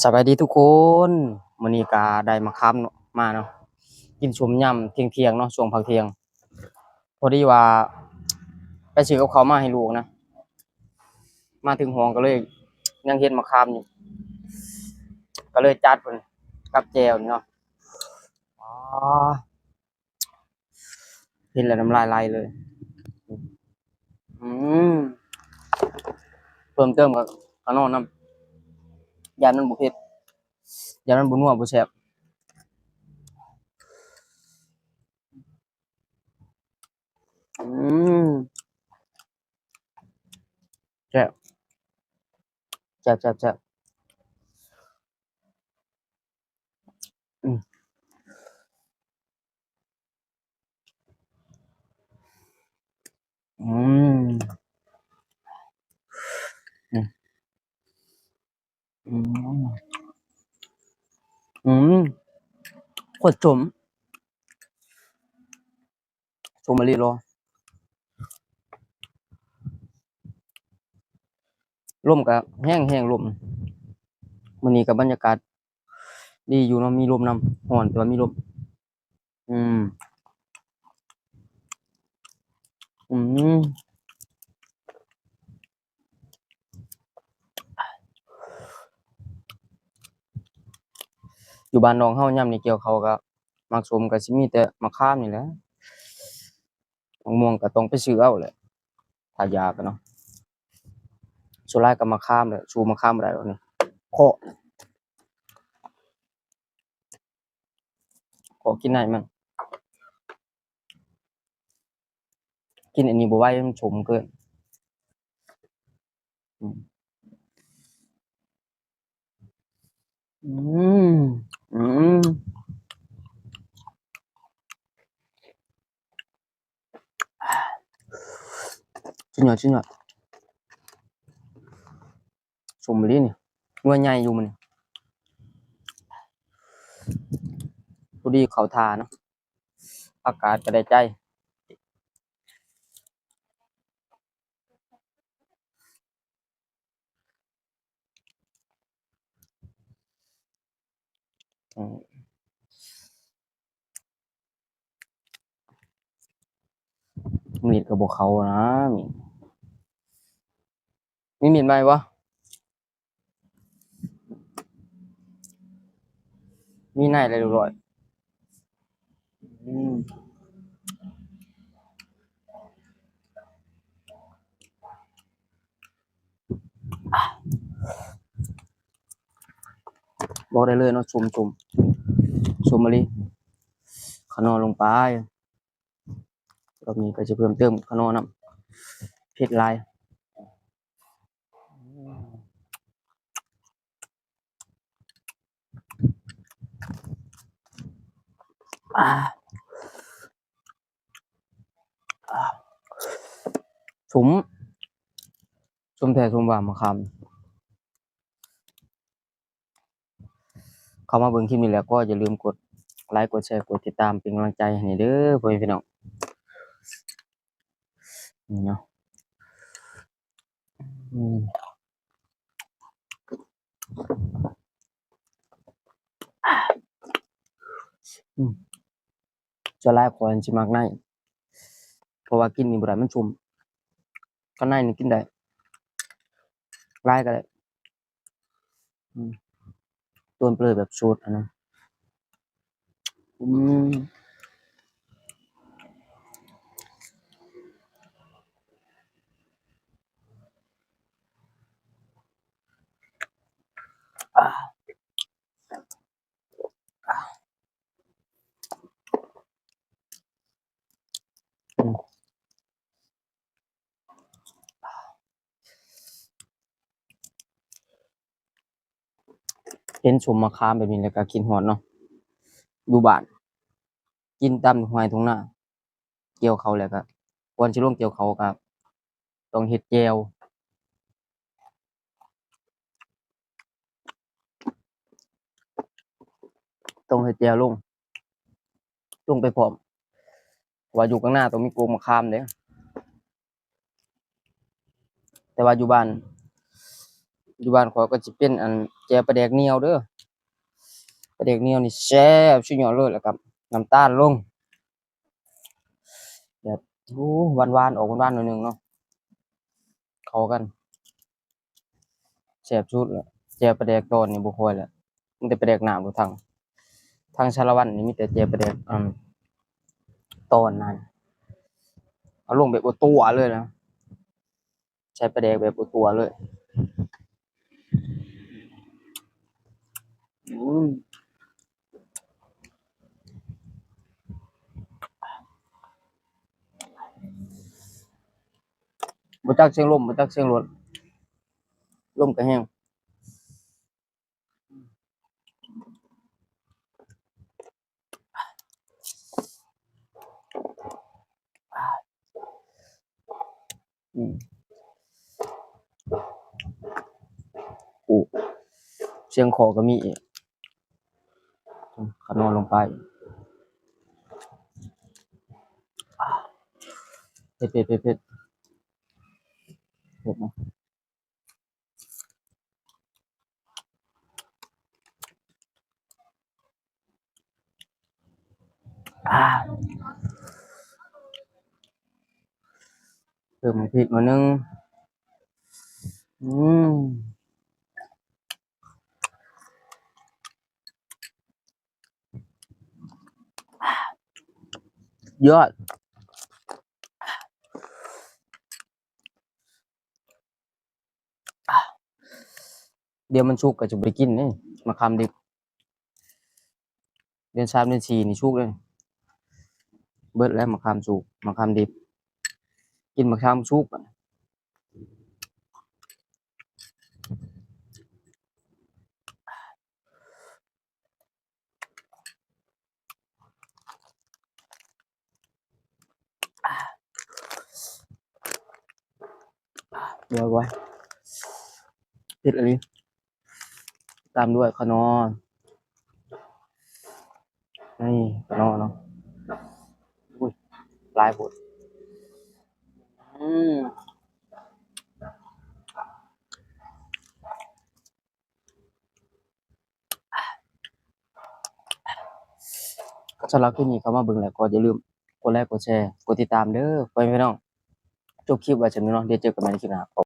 ສະບາຍດີທຸກຄົນ, ມື້ນີ້ກະໄດ້ໝາກຂາມເນາະ ມາເນາະ, ກິນສົ້ມຍາມທ່ຽງໆເນາະ, ຊ່ວງພັກທ່ຽງ. ພໍດີວ່າໄປຊື້ກັບເຂົ້າມາໃຫ້ລູກນະ, ມາເຖິງຫ້ອງກໍເລີຍຍັງເຫັນໝາກຂາມຢູ່, ກໍເລີຍຈັດເພິ່ນກັບແຈ່ວນີ້ເນາະ. ອໍ ເຫັນແລ້ວນ້ຳລາຍໄຫຼເລີຍ. ອືມ ເພີ່ມເຕີມກໍຂະໜໍນຳ, ຢ້ານມັນບໍ່ເຜັດ, ຢ້ານມັນບໍ່ນົວ ບໍ່ແຊບ. ອືມ ແຊບ ແຊບໆໆ. ອືມ ອືມ ອືມ ອືມ ອືມ ໂຄດສົ້ມ. ຊົມມະລິລໍ ລົມກະແຮງໆ ລົມ. ມື້ນີ້ກະບັນຍາກາດດີຢູ່ເນາະ, ມີລົມນຳ, ຮ້ອນແຕ່ວ່າມີລົມ. ອືມ ອືມ. ຢູ່ບ້ານນ້ອງເຮົາຍາມນີ້ກ່ຽວເຂົ້າກໍໝາກສົ້ມກໍຊິມີແຕ່ໝາກຂາມນີ້ແຫຼະ, ໝາກມ່ວງກໍຕ້ອງໄປຊື້ເອົາແຫຼະ ຖ້າຢາກເນາະ. ສ່ວນຫຼາຍກໍໝາກຂາມແຫຼະ, ສູ້ໝາກຂາມບໍ່ໄດ້ດອກນີ້. ເຄາະ ເຄາະກິນໄດ້ມັນ, ກິນອັນນີ້ບໍ່ໄຫວ ມັນສົ້ມເກີນ. ອືມ ອືມ ອືມ ສຸດຍອດ ສຸດຍອດ. ສົ້ມອີ່ຫຼີນີ້, ໜ່ວຍໃຫຍ່ຢູ່ມື້ນີ້. ພໍດີເຂົ້າທ່າເນາະ, ອາກາດກໍໄດ້ໃຈ. ອືມ ມີດກໍບໍ່ເຂົ້ານະ, ມີດ ມີມີດໃໝ່ບໍ່? ມີໃນແລ້ວຮຽບຮ້ອຍ. ອືມ ບອກໄດ້ເລີຍເນາະ, ສົ້ມໆ ສົ້ມອີ່ຫຼີ. ຂະໜໍລົງໄປ. ລອບນີ້ກໍຈະເພີ່ມເຕີມຂະໜໍນຳ, ເຜັດຫຼາຍ. ອາ ອາ ສົ້ມ ສົ້ມແທ້ສົ້ມຫວານໝາກຂາມ. ເຂົ້າມາເບິ່ງຄລິບນີ້ແລ້ວກໍຢ່າລືມກົດໄລ ກົດແຊ ກົດຕິດຕາມ ເປັນກຳລັງໃຈໃຫ້ແດ່ເດີ ພໍ່ແມ່ພີ່ນ້ອງ ນີ້ເນາະ. ອືມ ອືມ ສ່ວນຫຼາຍຂ້ອຍຊິມັກໃນ ເພາະວ່າກິນນີ້ບໍ່ໄດ້ ມັນສົ້ມ. ຄັນໃນນີ້ກິນໄດ້ ຫຼາຍກໍໄດ້. ອືມ ຕົວເປື່ອຍແບບສົດຫັ້ນນະ. ອືມ ອາ. ເຫັນສົ້ມໝາກຂາມແບບນີ້ແລ້ວກໍຄິດຮອດເນາະ ຢູ່ບ້ານ ກິນຕາມທົ່ງໄຮ່ທົ່ງນາ. ກ່ຽວເຂົ້າແລ້ວກະ ກ່ອນຊິລົງກ່ຽວເຂົ້າກະຕ້ອງເຮັດແຈ່ວ ຕ້ອງເຮັດແຈ່ວລົງ ລົງໄປພ້ອມ ເພາະວ່າຢູ່ກາງນາຕ້ອງມີກົກໝາກຂາມເດ້. ແຕ່ວ່າຢູ່ບ້ານ ຢູ່ບ້ານຂ້ອຍກໍຊິເປັນອັນແຈ່ວປາແດກໜຽວເດີ້. ປາແດກໜຽວນີ້ແຊບສຸດຍອດເລີຍ ແລ້ວກໍນ້ຳຕານລົງ ແບບ ໂອ້ ຫວານໆ ອອກຫວານໆ ໜ້ອຍໜຶ່ງເນາະ ເຂົ້າກັນ ແຊບສຸດແຫຼະ. ແຈ່ວປາແດກຕອນນີ້ບໍ່ຄ່ອຍແຫຼະ ມີແຕ່ປາແດກນ້ຳ ທາງ ທາງສາລະວັນນີ້ມີແຕ່ແຈ່ວປາແດກ ອາ ຕອນນັ້ນ ເອົາລົງແບບບໍ່ຕົວະເລີຍນະ. ໃສ່ປາແດກແບບບໍ່ຕົວະເລີຍ. ອືມ ບໍ່ຈັກສຽງລົມ ບໍ່ຈັກສຽງລົດ ລົມກໍແຮງ. ອືມ ໂອ້ ສຽງຄໍກໍມີອີກ ຂະໜໍ່ລົງໄປ. ເຜັດ ເຜັດ ເຜັດ ເຜັດ ເຜັດນະ. ອາ ເພີ່ມພລິກໜ້ອຍໜຶ່ງ. ອືມ ຍອດ. ດຽວມັນສຸກກໍຈະບໍ່ໄດ້ກິນເດ້ ມະຂາມດິບ. ເດືອນສາມເດືອນສີ່ນີ້ສຸກເດ້. ເບິດແລ້ວ ມະຂາມສຸກ ມະຂາມດິບ ກິນມະຂາມສຸກ. ດຽວໄວ້ ເຜັດອີ່ຫຼີ ຕາມດ້ວຍຂະໜໍ່. ນີ້ຂະໜໍ່ເນາະ ອຸ້ຍ ຫຼາຍໂພດ. ອືມ ສຳລັບຄລິບນີ້ເຂົ້າມາເບິ່ງແລ້ວກໍຢ່າລືມກົດໄລ ກົດແຊ ກົດຕິດຕາມເດີ້ ພໍ່ແມ່ພີ່ນ້ອງ. ຈົບຄລິບໄວ້ສ່ຳນີ້ເນາະ ດຽວເຈີກັນໃໝ່ໃນຄລິບໜ້າ.